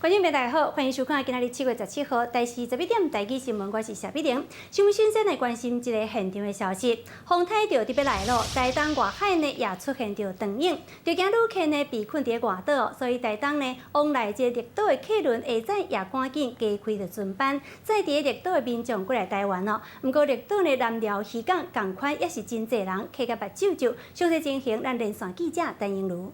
觀眾朋友大家好，歡迎收看今仔日7月17號台視11點台語新聞，我是謝美玲。新聞先先來關心這個現場的消息，風颱就特別來咯，台東外海呢也出現著長湧，就驚旅客呢被困佇外島，所以台東呢往來這個綠島的客輪下早也趕緊加開著船班，載佇綠島的民眾過來台灣咯。毋過綠島呢南寮漁港仝款也是真濟人客甲目睭皺，詳細情形咱連線記者陳英如。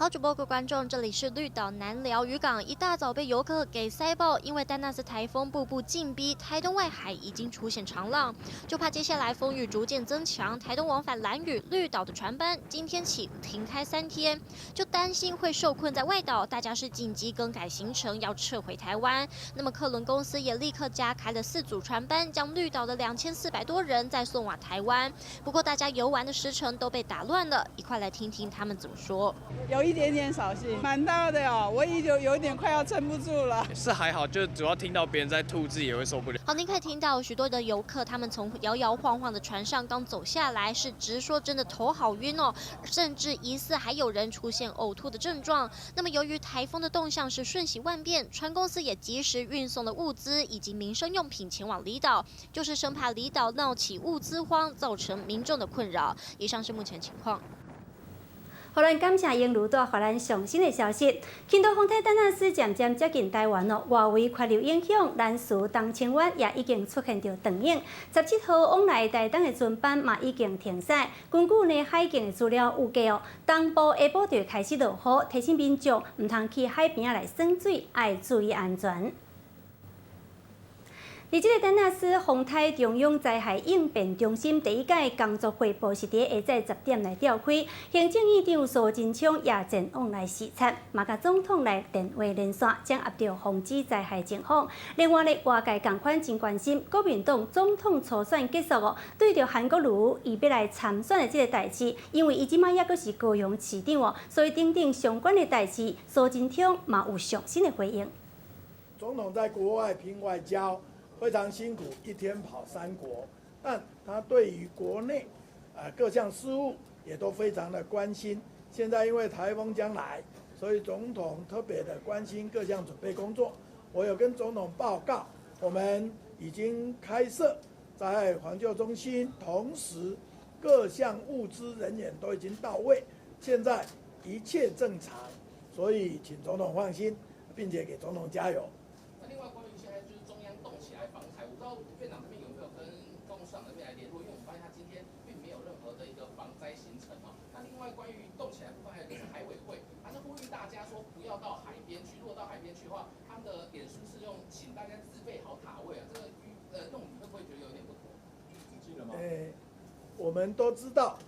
好，主播各位觀眾，這裡是綠島南寮漁港，一大早被遊客給塞爆，因為丹娜絲颱風步步緊逼，台東外海已經出現長浪，就怕接下來風雨逐漸增強，台東往返蘭嶼綠島的船班今天起停開3天，就擔心會受困在外島，大家是緊急更改行程，要撤回台灣。那麼客輪公司也立刻加開了四組船班，將綠島的2400多人再送往台灣。不過大家遊玩的時程都被打亂了，一塊來聽聽他們怎麼說。有一點點掃興，蠻大的哦，我已經有點快要撐不住了。是還好，就主要聽到別人在吐，自己也會受不了。好，您可以聽到許多的遊客，他們從搖搖晃晃的船上剛走下來，是直說真的頭好暈哦，甚至疑似還有人出現嘔吐的症狀。那麼由於颱風的動向是瞬息萬變，船公司也及時運送了物資以及民生用品前往離島，就是生怕離島鬧起物資荒，造成民眾的困擾。以上是目前情況。予咱感謝英如帶予咱上新的消息。輕度風颱丹娜絲漸漸接近台灣咯，外圍環流影響，南勢東清灣也已經出現著長湧。17號往來台東的船班嘛已經停駛。根據呢海警的資料預計哦，東部下晡就會開始落雨，提醒民眾毋通去海邊仔來耍水，愛注意安全。佇這個丹娜絲風颱中央災害應變中心第一屆工作匯報是佇下早10點來召開，行政院長蘇貞昌也前往來視察，嘛共總統來電話連線，掌握著防止災害情況。另外呢，外界仝款真關心國民黨總統初選結束哦，對著韓國瑜伊欲來參選的這個代誌，因為伊這擺猶閣是高雄市長哦，所以等等相關的代誌，蘇貞昌嘛有上新的回應。總統在國外拼外交，非常辛苦，一天跑三國，但他對於國內各項事務也都非常的關心。現在因為颱風將來，所以總統特別的關心各項準備工作。我有跟總統報告，我們已經開設災害防救中心，同時各項物資人員都已經到位，現在一切正常，所以請總統放心，並且給總統加油。那另外關於現在就是中央動起來防台，我不知道院長這邊有沒有跟高雄市長那邊來聯絡，因為我們發現他今天並沒有任何的一個防災行程哦。那另外關於動起來部分，還有就是海委會，他是呼籲大家說不要到海邊去，如果到海邊去的話，他們的臉書是用請大家自備好塔位啊，這個用語會不會覺得有點不妥？欸，我們都知道，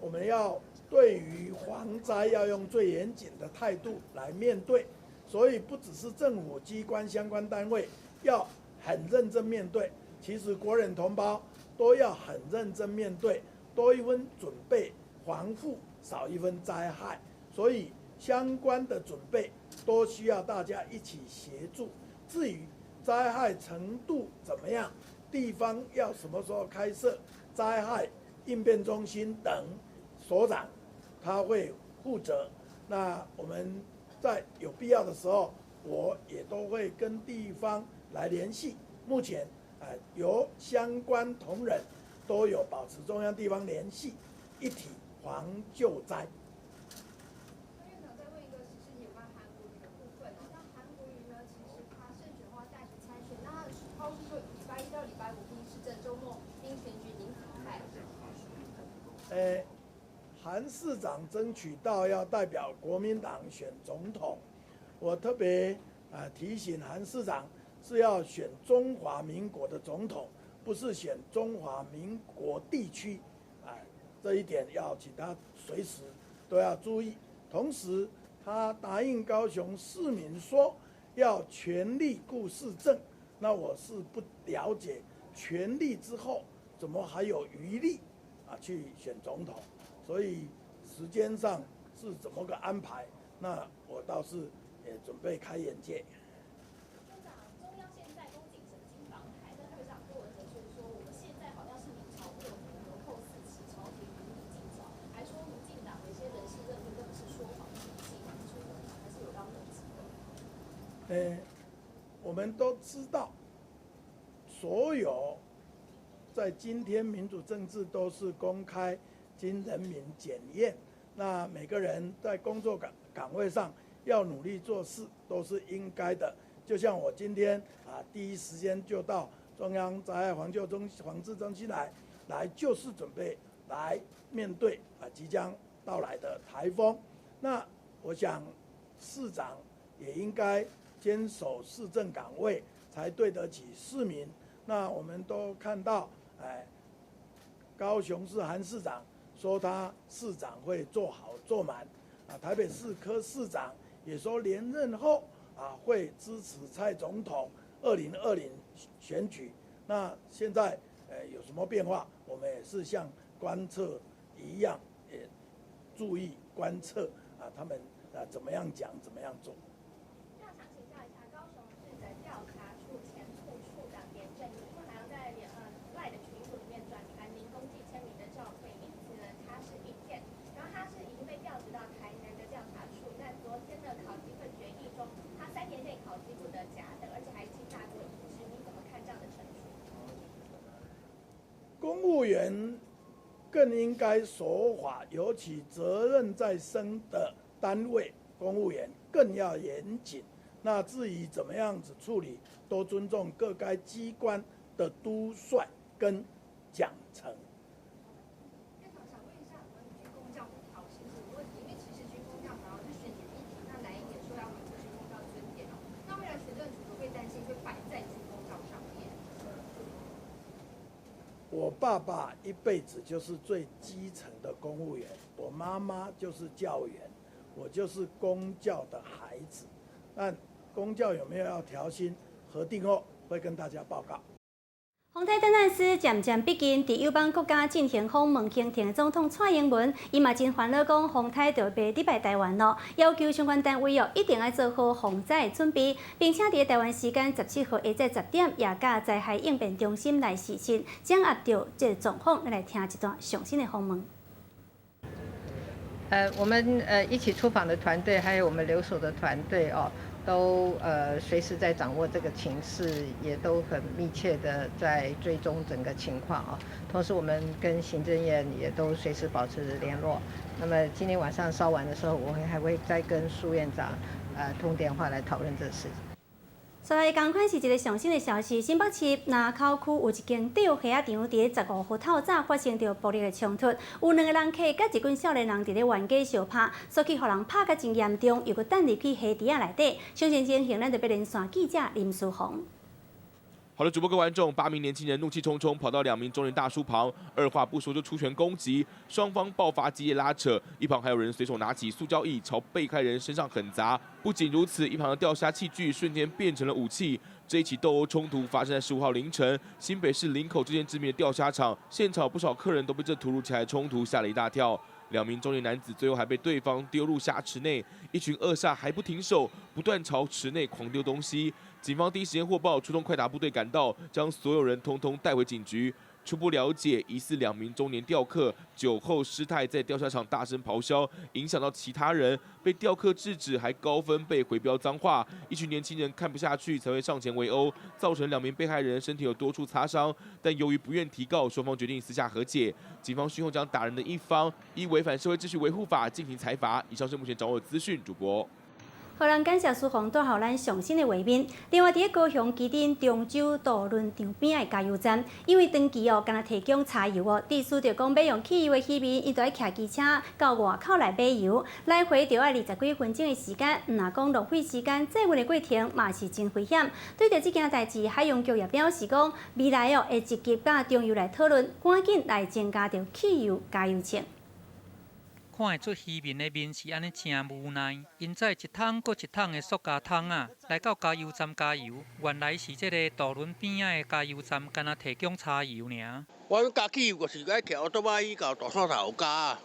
我們要對於防災要用最嚴謹的態度來面對。所以不只是政府機關相關單位要很認真面對，其實國人同胞都要很認真面對，多一分準備防護，少一分災害。所以相關的準備都需要大家一起協助。至於災害程度怎麼樣，地方要什麼時候開設災害應變中心等，所長他會負責。那我們在有必要的時候，我也都會跟地方來聯繫。目前，由相關同仁都有保持中央地方聯繫，一體防救災。院長再問一個時事有關韓國瑜的部分哦。那韓國瑜呢，其實他勝選後帶着參選，那他拋出說禮拜一到禮拜五拼市政，週末拼選舉，您怎麼看？韓市長爭取到要代表國民黨選總統，我特別提醒韓市長是要選中華民國的總統，不是選中華民國地區，啊，這一點要請他隨時都要注意。同時，他答應高雄市民說要全力顧市政，那我是不了解全力之後怎麼還有餘力啊去選總統。所以時間上是怎麼個安排？那我倒是也準備開眼界。院長，中央現在繃緊神經防台，但會長柯文哲卻說，我們現在好像是明朝末年，流寇四起，朝廷無力進剿，還說民進黨的一些人事任命根本是說謊行徑，你覺得還是有到等級的？我們都知道，所有在今天民主政治都是公開經人民檢驗，那每個人在工作崗位上要努力做事，都是應該的。就像我今天啊，第一時間就到中央災害防治中心來就是準備來面對啊即將到來的颱風。那我想市長也應該堅守市政崗位，才對得起市民。那我們都看到，哎，高雄市韓市長說他市長會做好做滿，啊，台北市柯市長也說連任後啊會支持蔡總統2020選舉。那現在有什麼變化？我們也是像觀測一樣，也注意觀測啊，他們啊怎麼樣講，怎麼樣做。那想請教一下，高雄市的調查處前副處長嚴正義，因為好像在LINE 的群組裡面轉傳您公祭簽名的照片，因此呢他是一片，然後他是已經被調職到台南的調查處。那昨天的考紀會決議中，他3年內考績不得甲等，而且還記大過一支，你怎麼看這樣的懲處？公務員更應該守法，尤其責任在身的單位，公務員更要嚴謹。那至於怎麼樣子處理，都尊重各該機關的督率跟獎懲。院長想問一下，關於軍公教的調薪這個問題，因為其實軍公教好像是選舉議題，那藍營也說要維護軍公教尊嚴哦。那未來選政主會擔心會擺在軍公教上面。我爸爸一輩子就是最基層的公務員，我媽媽就是教員，我就是公教的孩子。但公教有沒有要調薪，核定後會跟大家報告。風台鄧難斯漸漸逼近，佇友邦國家進行訪問行程的總統蔡英文，伊嘛真煩惱講風台就欲入來台灣咯，要求相關單位哦一定愛做好防災準備，並且佇台灣時間17號下晝10點，也佮災害應變中心來視察，掌握著這個狀況，咱來聽一段上新的訪問。我們一起出訪的團隊，還有我們留守的團隊哦，都隨時在掌握這個情勢，也都很密切的在追蹤整個情況啊。同時，我們跟行政院也都隨時保持聯絡。那麼今天晚上稍晚的時候，我會還會再跟蘇院長通電話來討論這事。所以，仝款是一个上新的消息。新北市林口區有一間釣蝦仔場，佇15號透早發生著暴力的衝突，有兩個人客佮一群少年人佇咧冤家相拍，煞去予人拍甲真嚴重，又閣擲入去蝦池仔內底。詳細情形，咱就欲連線記者林書宏。好的，主播各位觀眾，8名年輕人怒氣沖沖跑到兩名中年大叔旁，二話不說就出拳攻擊，雙方爆發激烈拉扯，一旁還有人隨手拿起塑膠椅朝被害人身上狠砸。不僅如此，一旁的釣蝦器具瞬間變成了武器。這一起鬥毆衝突發生在15號凌晨，新北市林口這間知名的釣蝦場，現場不少客人都被這突如其來的衝突嚇了一大跳。兩名中年男子最後還被對方丟入蝦池內，一群惡煞還不停手，不斷朝池內狂丟東西。警方第一時間獲報，出動快打部隊趕到，將所有人通通帶回警局。初步了解，疑似兩名中年釣客酒後失態，在釣蝦場大聲咆哮，影響到其他人，被釣客制止，還高分貝回飆髒話。一群年輕人看不下去，才會上前圍毆，造成兩名被害人身體有多處擦傷。但由於不願提告，雙方決定私下和解。警方訊後將打人的一方依違反社會秩序維護法進行裁罰。以上是目前掌握的資訊，主播。予咱感謝書宏帶予咱上新的畫面。另外，佇咧高雄旗津中州渡輪場邊的加油站，因為長期哦，干焦提供柴油哦，致使著講欲用汽油的漁民，𪜶著愛騎機車到外口來買油，來回著愛20幾分鐘的時間。毋若講浪費時間，載運的過程嘛是真危險。對著這件代誌，海洋局也表示講，未來哦會積極佮中油來討論，趕緊來增加著汽油加油站。看會出漁民的面是按呢誠無奈，𪜶載一桶閣一桶的塑膠桶仔來到加油站加油，原來是這个渡輪邊仔的加油站，干焦提供柴油爾。阮加汽油就是愛騎歐多擺去到大山頭加。啊，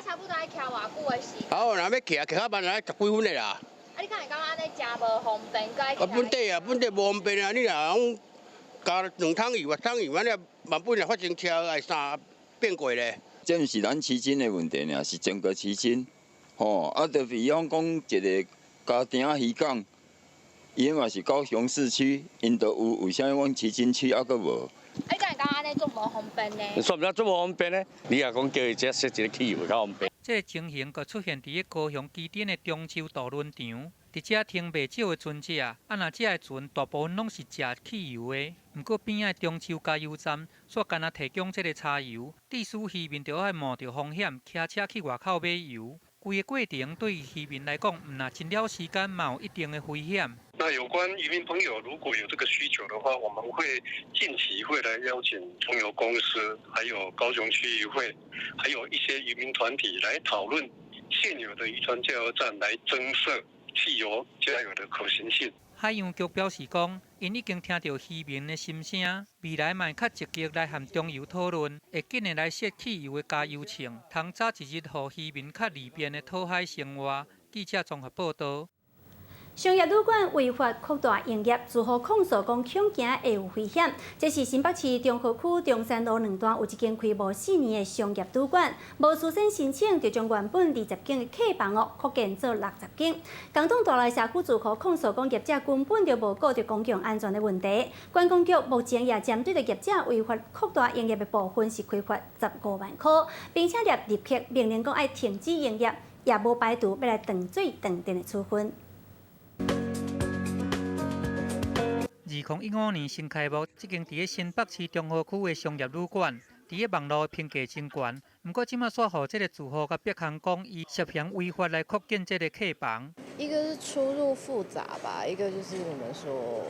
差不多愛騎偌久的時間？好，若欲騎，騎較慢，愛十幾分的啦。啊，你敢會感覺按呢誠無方便？閣愛啊，本地啊，本地無方便啊！你若講加兩桶油啊，桶油，按呢萬本若發生車禍啥變過咧？這毋是咱旗津的問題爾，是整個旗津，吼啊！就比方講一个家庭漁港，伊嘛是高雄市區，𪜶都有，為啥物阮旗津區猶閣無？啊，你敢會感覺按呢足無方便呢？煞毋知足無方便呢？你若講叫伊這設一個汽油較方便。這个情形閣出現佇咧高雄旗津的中洲渡輪場，佇遮停袂少的船隻，啊若這个船大部分攏是食汽油的，毋過邊仔的中洲加油站煞干焦提供這个柴油，致使漁民著愛冒著風險，騎車去外口買油。規个過程對漁民來講，毋但真了時間，嘛有一定的危險。那有關漁民朋友如果有這個需求的話，我們會近期會來邀請中油公司，還有高雄區漁會，還有一些漁民團體來討論現有的漁船加油站來增設汽油加油的可行性。海洋局表示講，𪜶已經聽著漁民的心聲，未來嘛會較積極來和中油討論，會緊的來設汽油的加油站，通早一日予漁民較利便的討海生活。記者綜合報導。商業旅館違法擴大營業，住戶控訴講恐驚會有危險。這是新北市中和區中山路兩段有一間開無4年的商業旅館，無事先申請就將原本20間的客房哦擴建做60間。共棟大樓社區住戶控訴講業者根本就無顧著公共安全的問題。觀光局目前也針對著業者違法擴大營業的部分是開罰15萬箍，並且立刻命令講愛停止營業，也無排除欲來斷水斷電的處分。2015年新開幕，這間佇咧新北市中和區的商業旅館，佇咧網路評價真懸。毋過這馬煞予這个住戶佮別項講，伊涉嫌違法來擴建這个客房。一個是出入複雜吧，一個就是我們說，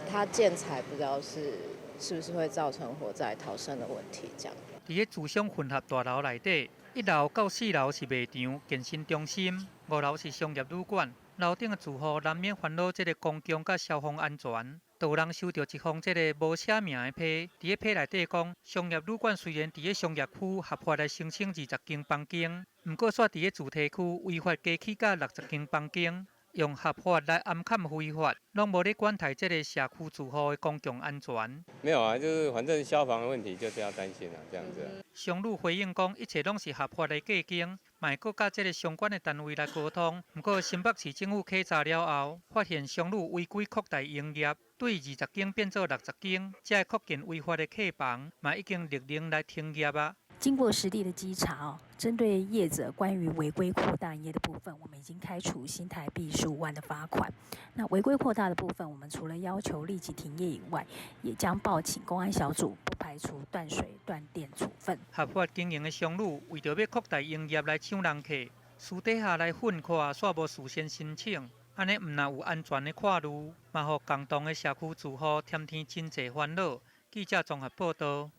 它建材不知道是不是會造成火災逃生的問題，這樣。佇咧住商混合大樓內底，1樓到4樓是賣場、健身中心，5樓是商業旅館。樓頂的住戶難免煩惱這个公共佮消防安全。就有人收著一封這个無寫名的批，佇咧批內底講，商業旅館雖然佇咧商業區合法來申請20間房間，毋過煞佇咧住宅區違法加起到60間房間，用合法來掩蓋非法，攏無咧管待這个社區住戶的公共安全。沒有啊，就是反正消防的問題就是要擔心啦，這樣子。商旅回應講，一切攏是合法的計經，嘛會閣佮這个相關的單位來溝通。毋過新北市政府稽查了後，發現商旅違規擴大營業，對20間變做60間，這个擴建違法的客房，嘛已經勒令來停業啊。經過實地的稽查哦，針對業者關於違規擴大營業的部分，我們已經開處新台幣15萬的罰款。那違規擴大的部分，我們除了要求立即停業以外，也將報請公安小組，不排除斷水斷電處分。合法經營的商旅，為著欲擴大營業來搶人客，私底下來混擴，煞無事先申請，按呢毋但有安全的顧慮，嘛予共棟的社區住戶添添真濟煩惱。記者綜合報導。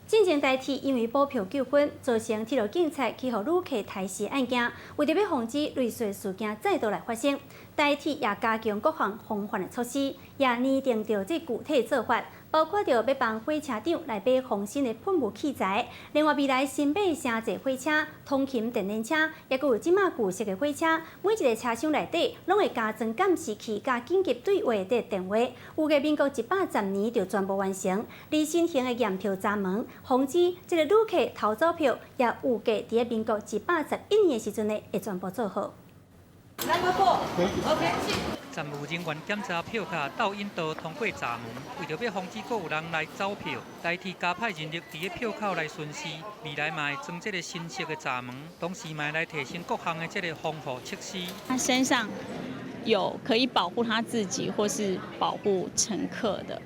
進前台鐵因為補票糾紛，造成鐵路警察去予旅客刣死案件，為著欲防止類似事件再度來發生，台鐵也加強各項防範的措施，也擬定著這具體做法，包括著欲幫火車長來買防身的噴霧器材，另外未來新買城際火車、通勤電聯車，抑閣有這馬舊式的火車，每一个車廂內底攏會加裝監視器、佮緊急對話的電話。預計民國110年就全部完成。而新型的驗票閘門，防止這个旅客偷走票，也預計佇咧民國111年的時陣呢，會全部做好。站務人員檢查票卡，鬥引導通過閘門，為著欲防止閣有人來走票，台鐵加派人力佇咧票口來巡視，未來嘛會裝這个新式的閘門，同時嘛會來提升各項的這个防護設施。他身上有可以保護他自己或是保護乘客的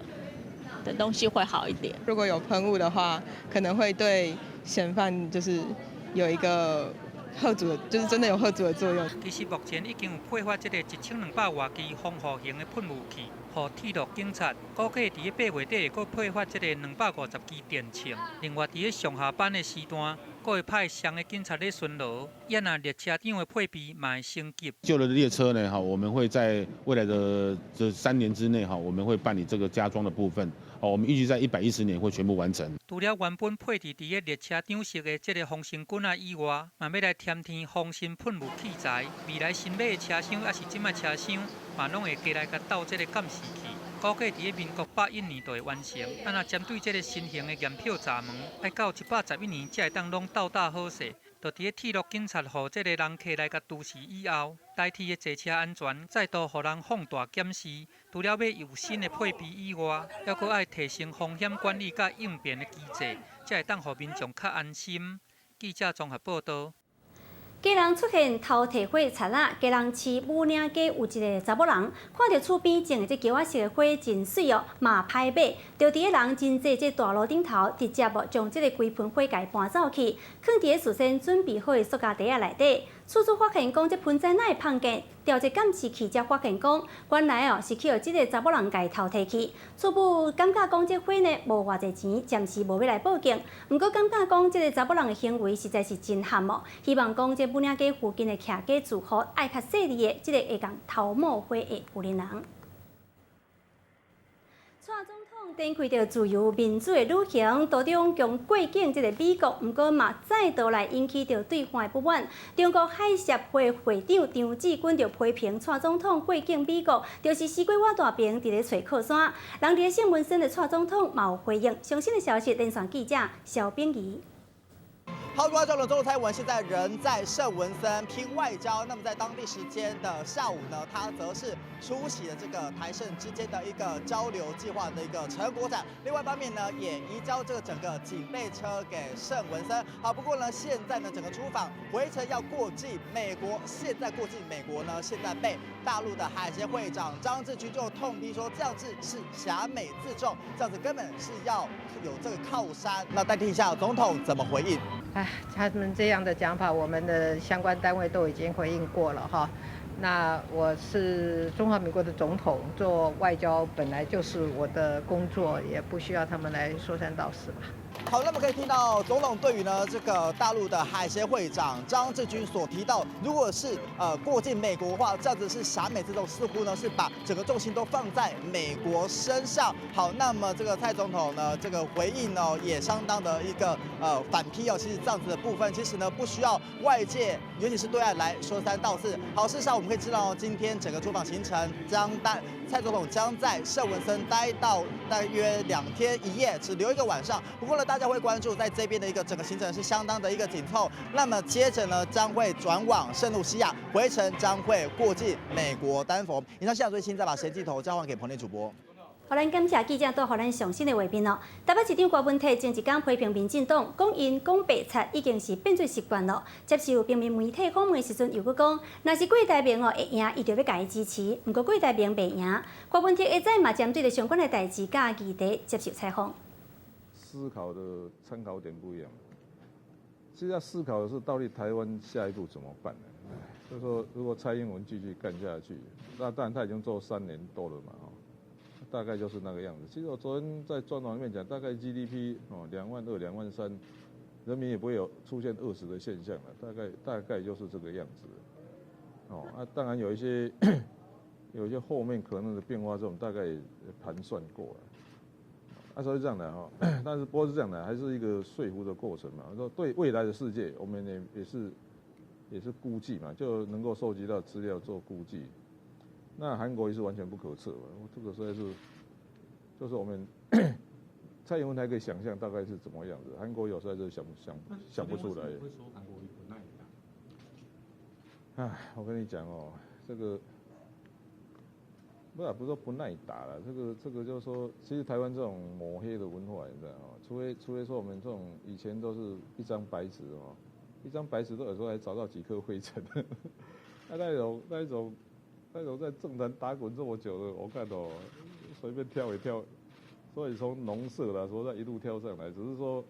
東西會好一點。如果有噴霧的話，可能會對嫌犯就是有一個嚇阻的，就是真的有嚇阻的作用。其實目前已經有配發這个1200外支防護型的噴霧器，予鐵路警察。估計佇咧8月底會閣配發這个250支電槍。另外，佇咧上下班的時段，閣會派雙个警察咧巡邏。啊若列車長的配備嘛會升級。舊的列車呢，哈，我們會在未來的這3年之內，哈，我們會辦理這個加裝的部分。哦，我們預計在110年會全部完成。除了原本配置佇咧列車長室的這个防身棍仔以外，嘛欲來添添防身噴霧器材。未來新買的車廂抑是這馬車廂，嘛攏會加來共鬥這个監視器。估計佇咧民國101年就會完成。啊，若針對這个新型的驗票閘門，愛到111年才會當攏鬥搭好勢。就佇咧鐵路警察予這个人客來共督視以後，台鐵的坐車安全再度予人放大檢視。除了欲有新的配備以外，猶閣愛提升風險管理佮應變的機制，才會當予民眾較安心。記者綜合報導。基隆出現偷提火賊仔，基隆市武嶺街有一个查某人，看著厝邊種的這菊仔色的花真媠哦，嘛歹買，就佇咧人真濟這大路頂頭，直接哦將這个規盆花共搬走去，囥佇咧事先準備好的塑膠袋仔內底。厝主發現講這盆栽哪會碰見，調查監視器才發現講，原來哦是去予這个查某人共偷提去。厝母感覺講這花呢無偌濟錢，暫時無欲來報警。毋過感覺講這个查某人的行為實在是真譀哦，希望講這武嶺街附近的徛家住戶愛較細膩的，這个會共偷冒火的婦人。蔡總統展開著自由民主的旅行，途中將過境這个美國，毋過嘛再度來引起著對岸的不滿。中國海協會會長張志軍就批評蔡總統過境美國，就是西瓜偎大邊佇咧揣靠山。人佇咧聖文森的蔡總統嘛有回應。上新的消息，連線記者蕭炳儀。好，觀眾的總統蔡英文現在人在聖文森拼外交。那麼在當地時間的下午呢，他則是出席了這個台聖之間的一個交流計劃的一個成果展。另外一方面呢，也移交這個整個警備車給聖文森。好，不過呢，現在呢，整個出訪回程要過境美國，現在過境美國呢，現在被大陸的海協會長張志軍就痛批說，這樣子是挾美自重，這樣子根本是要有這個靠山。那再聽一下總統怎麼回應。哎，他們這樣的講法，我們的相關單位都已經回應過了哈。那我是中華民國的總統，做外交本來就是我的工作，也不需要他們來說三道四吧。好，那麼可以聽到總統對於呢這個大陸的海協會長張志軍所提到，如果是過境美國的話，這樣子是挾美自重，似乎呢是把整個重心都放在美國身上。好，那麼這個蔡總統呢這個回應呢也相當的一個反批哦。其實這樣子的部分，其實呢不需要外界，尤其是對岸來說三道四。好，事實上我們可以知道，今天整個出訪行程將帶蔡總統將在聖文森待到大約2天1夜，只留一個晚上。不過呢，大家會關注在這邊的一個整個行程是相當的一個緊湊。那麼接着呢，將會轉往聖露西亞，回程將會過境美國丹佛。以上現場最新，再把時間鏡頭交還給棚內主播。好，咱感謝記者帶予咱上新的畫面咯。台北市長柯文哲前一工批評民進黨，講𪜶講白賊已經是變做習慣咯。接受平面媒體訪問的時陣，又閣講，若是郭台銘哦會贏，伊就欲共伊支持；毋過郭台銘袂贏，柯文哲下早嘛針對著相關的代誌佮議題接受採訪。思考的參考點不一樣，其實要思考的是，到底台灣下一步怎麼辦呢？就是說，如果蔡英文繼續幹下去，那當然他已經做3年多了嘛，大概就是那個樣子。其實我昨天在專訪裡面講，大概 GDP 哦2萬2、2萬3，人民也不會有出現餓死的現象了，大概就是這個樣子。哦，啊，當然有一些後面可能的變化，這種大概也盤算過了。啊，所以這樣的哈，但是不過是這樣的，還是一個說服的過程嘛。說對未來的世界，我們也是估計嘛，就能夠收集到資料做估計。那韓國瑜是完全不可測，這個實在是，就是我們蔡英文還可以想象大概是怎麼樣子，韓國瑜實在是想不出來。會說韓國瑜不耐打？唉，我跟你講哦，這個不是說不耐打了，這個就是說，其實台灣這種抹黑的文化，你知道哦，除非說我們這種以前都是一張白紙哦，一張白紙都有時候還找到幾顆灰塵，那種在政壇打滾這麼久的，我看哦，隨便跳一跳，所以從農舍啦，說再一路跳上來，只是說，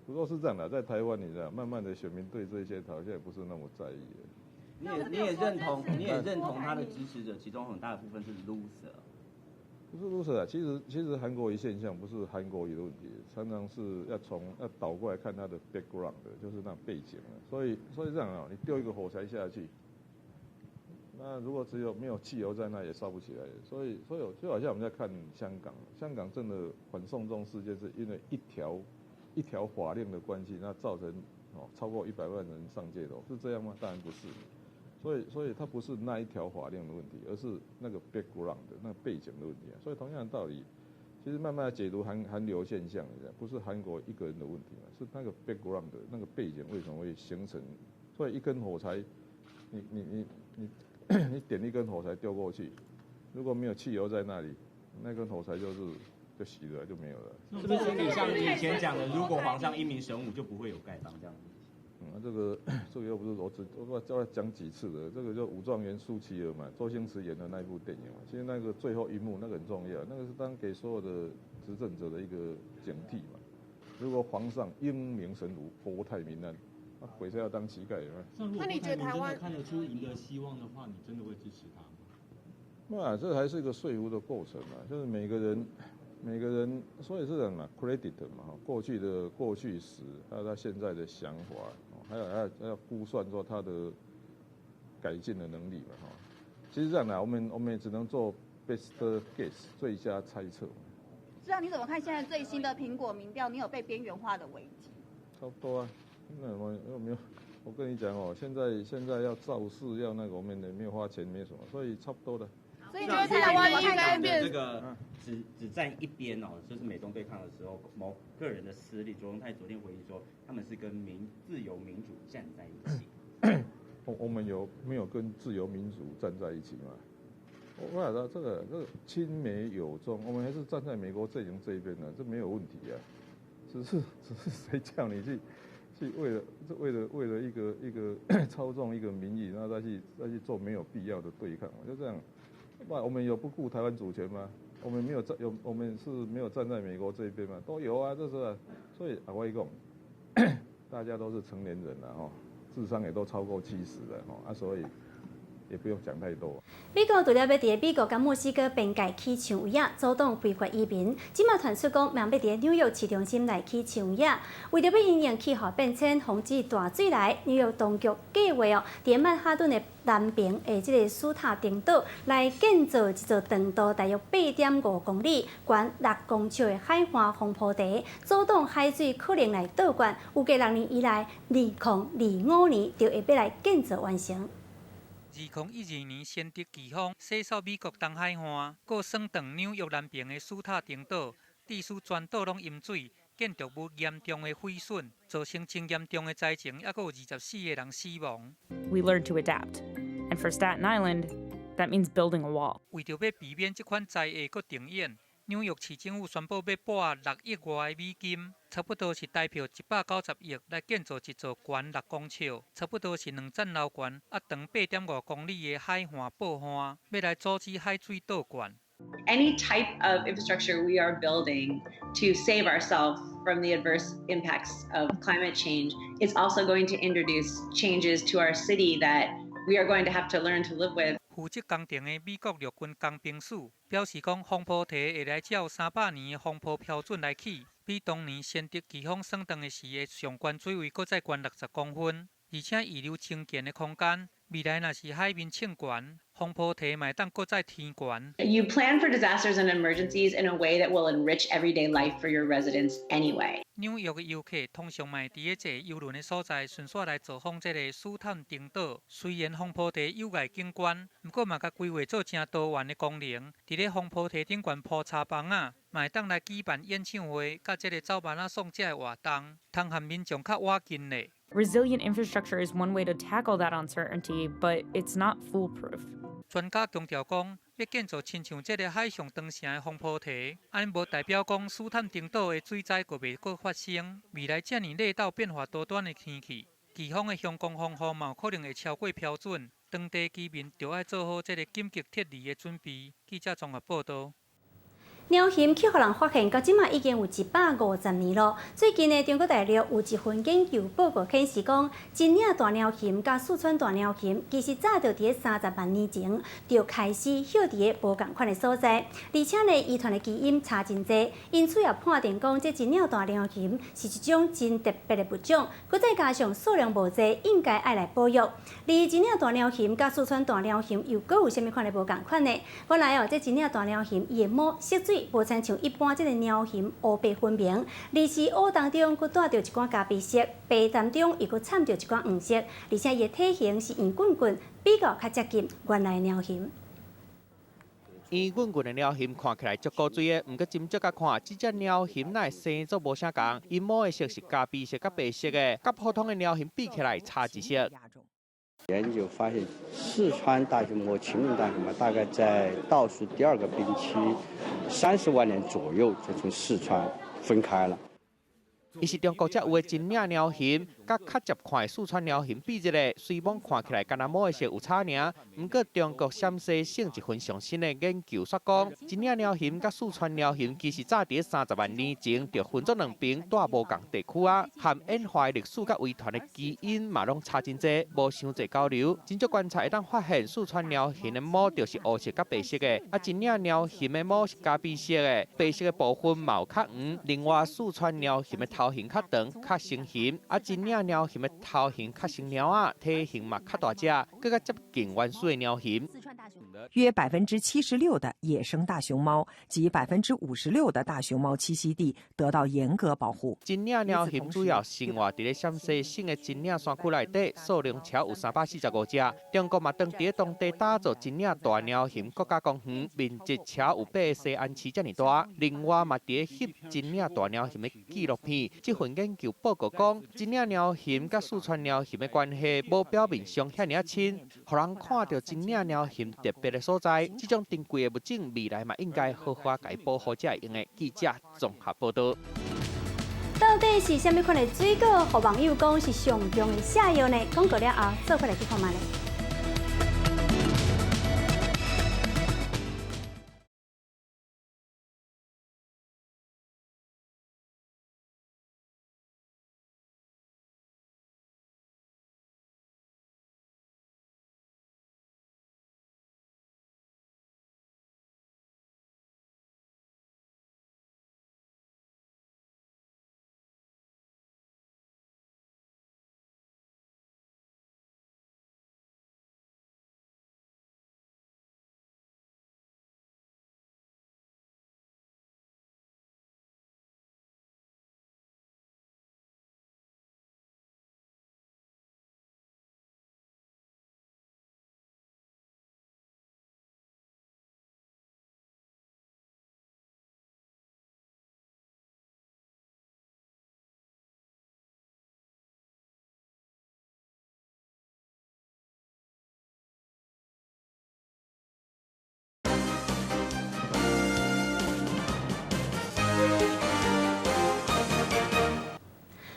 不過是這樣的，在台灣你知道，慢慢的選民對這些好像也不是那麼在意。你也認同他的支持者，其中很大的部分是 loser。不是 loser 啊，其實韓國瑜現象不是韓國瑜的問題，常常是要從要倒過來看他的 background 的，就是那背景。所以這樣啊，你丟一個火柴下去，那如果只有沒有汽油在那也燒不起來。所以就好像我們在看香港，香港真的反送中事件是因為一條一條法令的關係，那造成哦超過100萬人上街頭，是這樣嗎？當然不是。所以它不是那一條法令的問題，而是那個 background 的那個背景的問題啊。所以同樣的道理，其實慢慢解讀韓流現象，不是韓國一個人的問題嘛，是那個 background 的那個背景為什麼會形成？所以一根火柴，你點一根火柴丟過去，如果沒有汽油在那裡，那根火柴就熄了，就沒有了。是不是有點像以前講的，如果皇上英明神武，就不會有丐幫這樣子？嗯，這個又不是我只我叫他講幾次的，這個就武狀元蘇乞兒嘛，周星馳演的那一部電影嘛。其實那個最後一幕那個很重要，那個是當給所有的執政者的一個警惕嘛。如果皇上英明神武，國泰民安，那鬼才要當乞丐嘛。那你覺得台灣看得出贏得希望的話，你真的會支持他嗎？那這還是一個說服的過程嘛，就是每個人。每個人，所以是這樣嘛，credit 嘛，哈，過去的過去時，還有他現在的想法，還有要估算說他的改進的能力嘛，哈。其實這樣的，我們也只能做 best guess 最佳猜測。是啊，你怎麼看現在最新的蘋果民調？你有被邊緣化的危機？差不多啊，那我又沒有，我跟你講哦，現在要造勢要那個，我們也沒有花錢，沒什麼，所以差不多的。所以你覺得台灣應該變這個只站一邊哦，就是美中對抗的時候，某個人的私利。卓榮泰昨天回應說，他們是跟自由民主站在一起。我們有沒有跟自由民主站在一起嗎？我講到這個親美友中，我們還是站在美國陣營這一邊的，這沒有問題啊。只是誰叫你去為了一個操縱一個民意，然後再去做沒有必要的對抗，就這樣。不，我們有不顧台灣主權嗎？我們沒有站有，我們是沒有站在美國這一邊嗎？都有啊，這是。所以啊，我講，大家都是成年人了吼，智商也都超過70了吼啊，所以也不用講太多。美國除了欲佇美國佮墨西哥邊界起牆圍仔，阻擋非法移民，這馬傳出講，嘛欲佇紐約市中心來起牆圍仔。為著欲因應氣候變遷，防止大水來，紐約當局計劃哦，佇曼哈頓的南爿的這个斯塔登島來建造一座長度大約8.5公里、懸6公尺的海岸防波堤，阻擋海水可能來倒灌。預計6年以內，2025年就會欲來建造完成。2012年，仙德颶風洗掃美國東海岸，閣損斷紐約南爿的斯塔登島，致使全島攏淹水，建築物嚴重的毀損，造成真嚴重的災情，猶閣有24個人死亡。 We learn to adapt, and for Staten Island, that means building a wall. 為著欲避免這款災禍閣重演，紐約市政府宣布欲撥6億外美金，差不多是台票190億，來建造一座懸6公尺，差不多是兩層樓懸，啊長8.5公里的海岸保護，欲來阻止海水倒灌。 Any type of infrastructure we are building to save ourselves from the adverse impacts of climate change is also going to introduce changes to our city that we are going to have to learn to live with. 負責工程的美國陸軍工程師表示，講防波堤會來照300年的防波標準來起，比當年仙德颶風損斷的時的上懸水位閣再懸60公分，而且預留清建的空間。未來若是海面衝懸，防波堤嘛會當閣再添懸。 You plan for disasters and emergencies in a way that will enrich everyday life for your residents anyway. 紐約的遊客通常嘛會佇咧坐郵輪的所在，順紲來造訪這个斯坦丁島。雖然防波堤有礙景觀，毋過嘛共規劃做誠多元的功能。佇咧防波堤頂懸鋪柴枋仔，嘛會當來舉辦演唱會，佮這个走馬仔爽這个活動，通和民眾較倚近咧。 Resilient infrastructure is one way to tackle that uncertainty, but it's not foolproof. 專家強調講，欲建造親像這个海上長城的防波堤，按呢無代表講斯坦丁島的水災閣袂閣發生。未來遮爾熱到變化多端的天氣，颶風的強光風雨嘛有可能會超過標準，當地居民著愛做好這个緊急撤離的準備。記者綜合報導。貓熊去予人發現，到這馬已經有150年囉。最近呢，中國大陸有一份研究報告顯示講，秦嶺大貓熊佮四川大貓熊，其實早就佇咧30萬年前就開始歇佇咧無仝款的所在，而且呢，遺傳的基因差真濟，因此也判定講，這秦嶺大貓熊是一種真特別的物種，閣再加上數量無濟，應該愛來保育。而秦嶺大貓熊佮四川大貓熊又閣有啥物款的無仝款呢？原來哦，這秦嶺大貓熊伊的毛色水無親像一般這个貓熊烏白分明，而是烏當中閣帶著一寡咖啡色，白當中又閣摻著一寡黃色，而且伊的體型是圓滾滾，比較較接近原來的貓熊。圓滾滾的鳥熊看起來足古錐的，毋過斟酌共看，這隻鳥熊哪會生做無啥仝？伊毛的色是咖啡色佮白色的，佮普通的鳥熊比起來差一色。研究發現，四川大熊貓、秦嶺大熊貓大概在倒數第二個冰期30萬年左右就從四川分開了。伊是中國才有的秦嶺鳥熊，佮較捷看的四川鳥熊比一下，雖罔看起來敢若毛的色有差爾，毋過中國陝西省一份上新的研究煞講，秦嶺鳥熊佮四川鳥熊其實早佇30萬年前就分做兩爿，蹛無仝地區啊，和演化的歷史佮遺傳的基因嘛攏差真濟，無傷濟交流。真少觀察會當發現，四川鳥熊的毛就是烏色佮白色的，啊，秦嶺鳥熊的毛是咖啡色的，白色的部分嘛有較黃。另外，四川鳥熊的頭型較長、較成型，啊，秦嶺鳥熊的頭型較像貓仔，體型嘛較大隻，閣較接近原始的鳥熊。約76%的野生大熊貓及56%的大熊貓棲息地得到嚴格保護。秦嶺鳥熊主要生活佇咧陝西省的秦嶺山區內底，數量超有345隻。中國嘛當佇咧當地打造秦嶺大鳥熊國家公園，面積超有八个西安市遮爾大。另外嘛佇咧翕秦嶺大鳥熊的紀錄片。這份研究報告講，秦嶺鳥熊佮四川鳥熊的關係無表面上遐爾仔親，予人看著秦嶺鳥熊特別的所在。這種珍貴的物種，未來嘛應該好好共伊保護才會用的。記者綜合報導。到底是啥物款的水果，予網友講是上強的瀉藥呢？廣告了後，做伙來去看覓咧。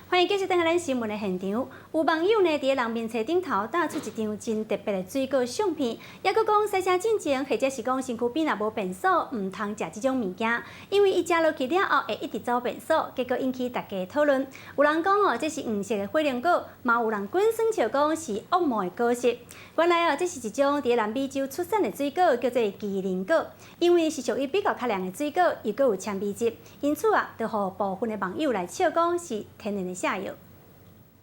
歡迎繼續轉來咱新聞的現場。有網友呢，佇咧人面冊頂頭貼出一張真特別的水果相片，抑閣講駛車進前，或者是講身軀邊若無便所，毋通食這種物件，因為伊食落去了後會一直走便所，結果引起大家討論。有人講哦，這是黃色的火龍果，嘛有人滾耍笑講是惡魔的果實。原來哦，這是一種佇咧南美洲出產的水果，叫做麒麟果。因為是屬於比較較涼的水果，又閣有纖維質，因此啊，就予部分的網友來笑講是天然的瀉藥。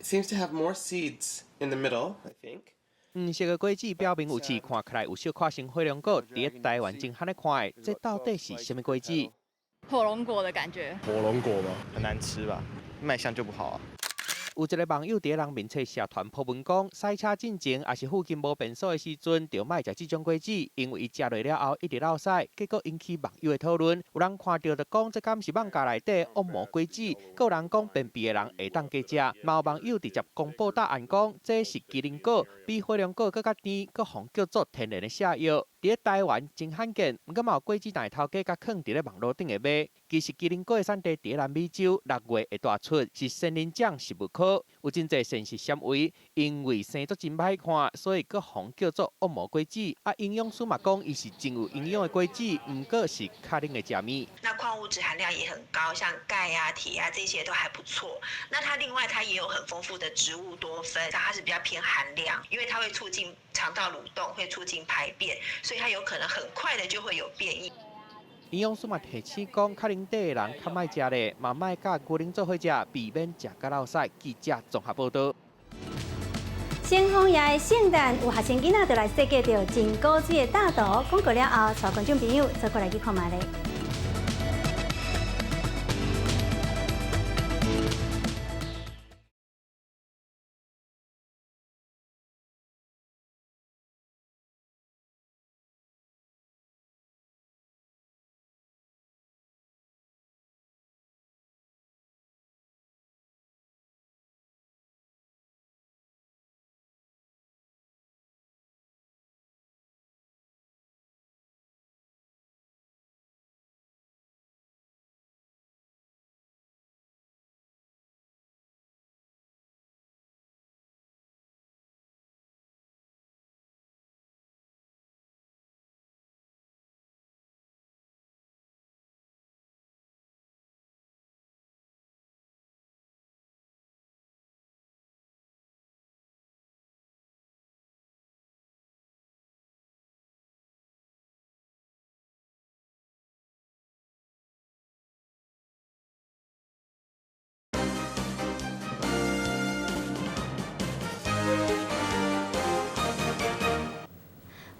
Seems to have more seeds in the middle, I think. 黃色的果子表面有刺，看起來有小可像火龍果。佇咧台灣真罕咧看的，這到底是啥物果子？火龍果的感覺。火龍果嗎？很難吃吧？賣相就不好啊。有一個網友佇咧人面冊社團 po 文講，駛車進前，抑是附近無便所的時陣，就莫食這種果子，因為伊食落了後一直落屎，結果引起網友的討論。有人看著就講，這敢是艋舺內底惡魔果子？閣有人講便秘的人會當加食。嘛有網友直接公布答案，講這是麒麟果，比火龍果閣較甜，閣予叫做天然的瀉藥。佇咧台灣真罕見，毋過嘛有果子店頭家共囥佇咧網路頂會賣。其實麒麟果的產地佇咧南美洲，6月會大出，是仙人掌植物科，有真濟膳食纖維。因為生做真歹看，所以閣予叫做惡魔果子。啊，營養師嘛講，伊是真有營養的果子，毋過是較冷的食物。那礦物質含量也很高，像鈣啊、鐵啊這些都還不錯。那它另外它也有很豐富的植物多酚，它是比較偏寒涼，因為它會促進腸道蠕動，會促進排便，所以它有可能很快的就會有便意。營養師嘛提醒講，較冷體的人較莫食咧，嘛莫佮牛奶做伙食，避免食甲落屎。記者綜合報導。聖風爺的聖誕，有學生囡仔就來設計著真古錐的大圖，講過了後，帶觀眾朋友做伙來去看覓咧。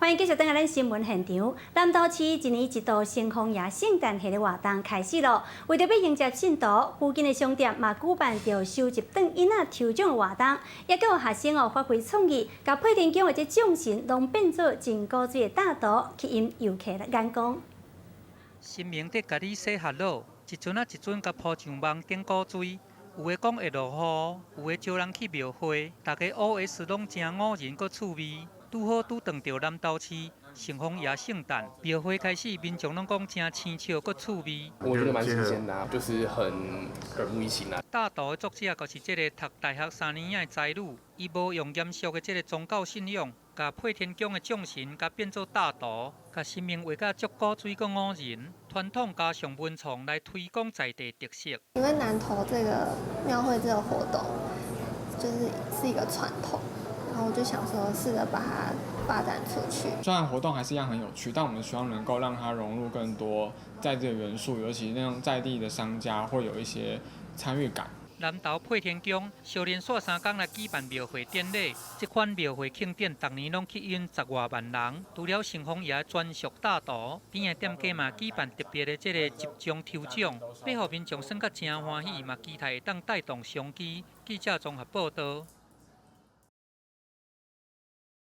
歡迎繼續轉來咱新聞現場。南投市一年一度城隍爺聖誕節的活動開始囉。為著欲迎接信徒，附近的商店嘛舉辦著收集轉椅仔抽獎的活動，也閣有學生哦發揮創意，共配天宮的這眾神攏變做真古錐的貼圖，吸引遊客的眼光。神明佇共你洗下腦，一陣仔一陣共鋪上網頂古錐，有的講會落雨，有的招人去廟會，逐家 OS 攏誠唬人閣趣味。拄好拄撞著南投市城隍爺聖誕廟會開始，民眾攏講誠生笑閣趣味。我覺得蠻新鮮的啊，就是很耳目一新啊。貼圖的作者就是這个讀大學三年的才女，伊無用嚴肅的這个宗教信仰，共配天宮的眾神共變做貼圖，共神明畫甲足古錐閣唬人，傳統加上文創來推廣在地特色。因為南投這個廟會這個活動，就是是一個傳統。然後我就想說，試着把它發展出去。雖然活動還是一樣很有趣，但我們希望能夠讓它融入更多在地的元素，尤其那種在地的商家會有一些參與感。南投配天宮相連紲三工來舉辦廟會典禮，這款廟會慶典逐年攏吸引十外萬人。除了城隍爺專屬貼圖，邊的店家嘛舉辦特別的這个集中抽獎，欲予民眾耍甲誠歡喜，嘛期待會當帶動商機。記者綜合報導。